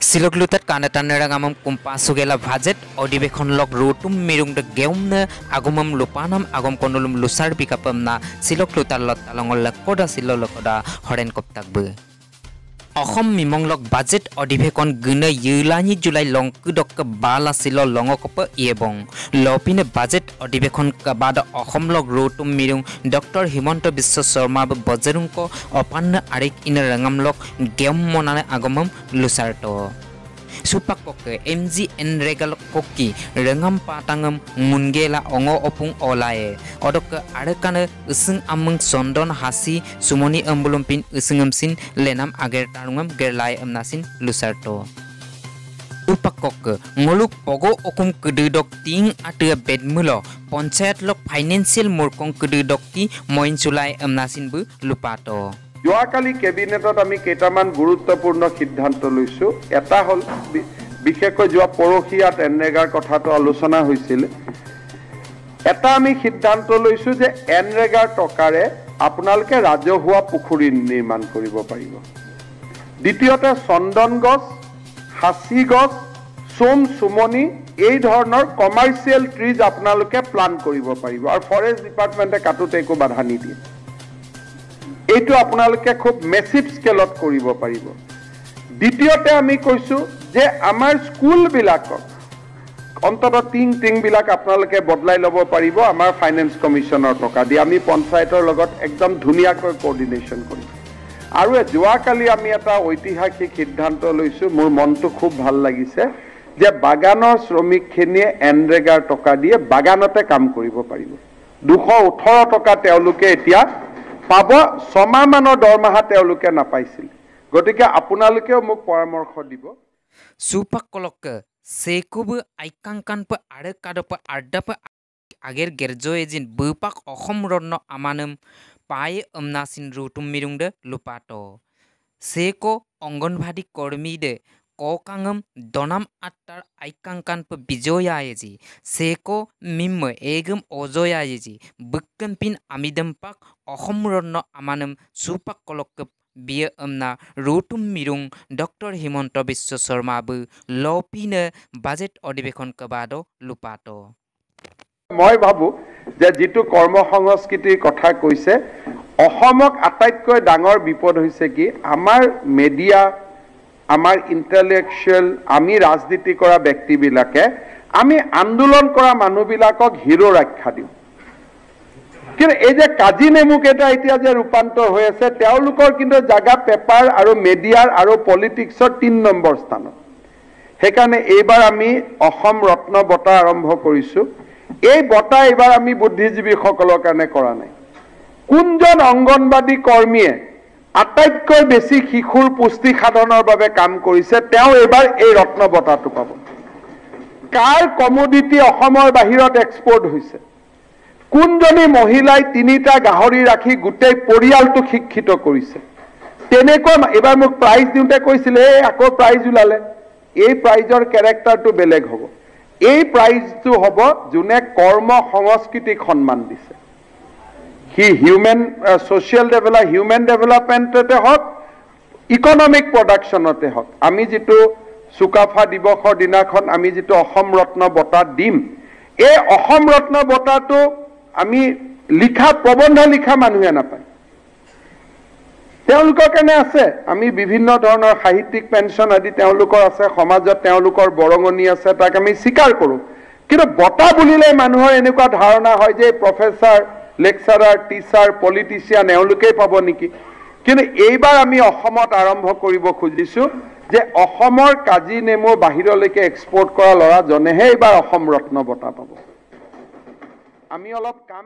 Siloklutat kanatan kumpa sugela budget अधिवेशन log rotum mirung de geumne agumam lupanam agom konulum lusar bikapamna siloklutar lot talongol koda silolokoda horen koptakbe Assam মিমংলক budget অধিবেশন গুনে ইউলানি July লংকুদক বালা seal লঙকপ এবং লপিনে budget অধিবেশন বাদ অসমলক ৰতুম মিৰুং doctor Himanta Biswa Sarma বজৰুংক অপান্ন আৰিক ইন ৰঙামলক গেম মনানে আগমম লুচাৰ্ট সুপাকক এম জি এনৰেগাল koki rengam patangam mungela ongo opung olae odok arekane usung amung sondon hasi sumoni ambulumpin usungam sin lenam ager tarungam gerlai amnasin lusarto upakok ngoluk pogo okum kududok ting ate bedmulo panchayat lok financial murkong kududok ki moin sulai amnasin bu lupato যোৱাকালি কেবিনেটত আমি কেইটামান গুৰুত্বপূৰ্ণ সিদ্ধান্ত লৈছোঁ। এটা হ'ল বিশেষকৈ যোৱা পৰহি ইয়াত এনৰেগাৰ কথাটো আলোচনা হৈছিল। এটা আমি সিদ্ধান্ত লৈছোঁ যে এনৰেগাৰ টকাৰে আপোনালোকে ৰাজহুৱা পুখুৰী নিৰ্মাণ কৰিব পাৰিব। দ্বিতীয়তে চন্দন গছ, সাঁচি গছ, চোম চুমনি এই ধৰণৰ কমাৰ্চিয়েল ট্ৰিজ আপোনালোকে প্লান কৰিব পাৰিব আৰু ফৰেষ্ট ডিপাৰ্টমেণ্টে কাটোতে একো বাধা নিদিয়ে। এইটো আপোনালোকে খুব মেচিভ স্কেলত কৰিব পাৰিব। দ্বিতীয়তে আমি কৈছোঁ যে আমাৰ স্কুলবিলাকক অন্ততঃ টিংবিলাক আপোনালোকে বদলাই ল'ব পাৰিব আমাৰ ফাইনেন্স কমিশ্যনৰ টকা দি। আমি পঞ্চায়তৰ লগত একদম ধুনীয়াকৈ কোঅৰ্ডিনেশ্যন কৰিম। আৰু যোৱাকালি আমি এটা ঐতিহাসিক সিদ্ধান্ত লৈছোঁ, মোৰ মনটো খুব ভাল লাগিছে যে বাগানৰ শ্ৰমিকখিনিয়ে এনৰেগাৰ টকা দিয়ে বাগানতে কাম কৰিব পাৰিব। 218 টকা তেওঁলোকে এতিয়া পাব, ছমাহমানৰ দৰমহা তেওঁলোকে নাপাইছিল। গতিকে আপোনালোকেও মোক পৰামৰ্শ দিব। সুপাকলক সেকুব আইকাংকানপ আৰে কাদপ আৰ্দাপ আগেৰ গেৰজয়েজিন বুপাক অসম ৰত্ন আমানম পায়ে অমনাসিন ৰুতুম মিৰুংদে লুপাত সেকো অঙ্গনবাদী কৰ্মীদে ককাঙম দনাম আত্মাৰ আইকাংকানপ বিজয়ায়েজি সেকো মিম এগম অজয়ায়েজি বুক্কম্পিন আমিদম্পাক অসম ৰত্ন আমানম সুপাক কলক বিয়ে অমনা ৰুতুম মিৰুং ডক্টৰ হিমন্ত বিশ্ব শৰ্মা বু লপিনে বাজেট অধিৱেশন কবাদ লুপাত। মই ভাবোঁ যে যিটো কৰ্ম সংস্কৃতিৰ কথা কৈছে, অসমক আটাইতকৈ ডাঙৰ বিপদ হৈছে কি আমাৰ মেডিয়া, আমাৰ ইণ্টেলেকচুৱেল, আমি ৰাজনীতি কৰা ব্যক্তিবিলাকে আমি আন্দোলন কৰা মানুহবিলাকক হিৰ' ৰক্ষা দিওঁ। কিন্তু এই যে কাজি নেমুকেইটা এতিয়া যে ৰূপান্তৰ হৈ আছে, তেওঁলোকৰ কিন্তু জাগা পেপাৰ আৰু মেডিয়াৰ আৰু পলিটিক্সৰ 3 নম্বৰ স্থানত। সেইকাৰণে এইবাৰ আমি অসম ৰত্ন বঁটা আৰম্ভ কৰিছোঁ। এই বঁটা এইবাৰ আমি বুদ্ধিজীৱীসকলৰ কাৰণে কৰা নাই। কোনজন অংগনবাদী কৰ্মীয়ে আটাইতকৈ বেছি শিশুৰ পুষ্টি সাধনৰ বাবে কাম কৰিছে, তেওঁ এইবাৰ এই ৰত্ন বঁটাটো পাব। কাৰ কমোডিটি অসমৰ বাহিৰত এক্সপৰ্ট হৈছে, কোনজনী মহিলাই 3টা গাহৰি ৰাখি গোটেই পৰিয়ালটোক শিক্ষিত কৰিছে, তেনেকুৱা এইবাৰ মোক প্ৰাইজ দিওঁতে কৈছিলে, এই আকৌ প্ৰাইজ ওলালে। এই প্ৰাইজৰ কেৰেক্টাৰটো বেলেগ হ'ব। এই প্ৰাইজটো হ'ব যোনে কৰ্ম সংস্কৃতিক সন্মান দিছে। সি হিউমেন ছ'চিয়েল ডেভেলপ, হিউমেন ডেভেলপমেণ্টতে হওক, ইকনমিক প্ৰডাকশ্যনতে হওক। আমি যিটো চুকাফা দিৱসৰ দিনাখন আমি যিটো অসম ৰত্ন বঁটা দিম, এই অসম ৰত্ন বঁটাটো আমি লিখা প্ৰবন্ধ লিখা মানুহে নাপায়, তেওঁলোকৰ কাৰণে আছে। আমি বিভিন্ন ধৰণৰ সাহিত্যিক পেঞ্চন আদি তেওঁলোকৰ আছে, সমাজত তেওঁলোকৰ বৰঙণি আছে, তাক আমি স্বীকাৰ কৰোঁ। কিন্তু বঁটা বুলিলে মানুহৰ এনেকুৱা ধাৰণা হয় যে প্ৰফেচাৰ, লেকচাৰাৰ, টিচাৰ, পলিটিচিয়ান এওঁলোকেই পাব নেকি। কিন্তু এইবাৰ আমি অসমত আৰম্ভ কৰিব খুজিছোঁ যে অসমৰ কাজি নেমু বাহিৰলৈকে এক্সপৰ্ট কৰা ল'ৰাজনেহে এইবাৰ অসম ৰত্ন বঁটা পাব। আমি অলপ কাম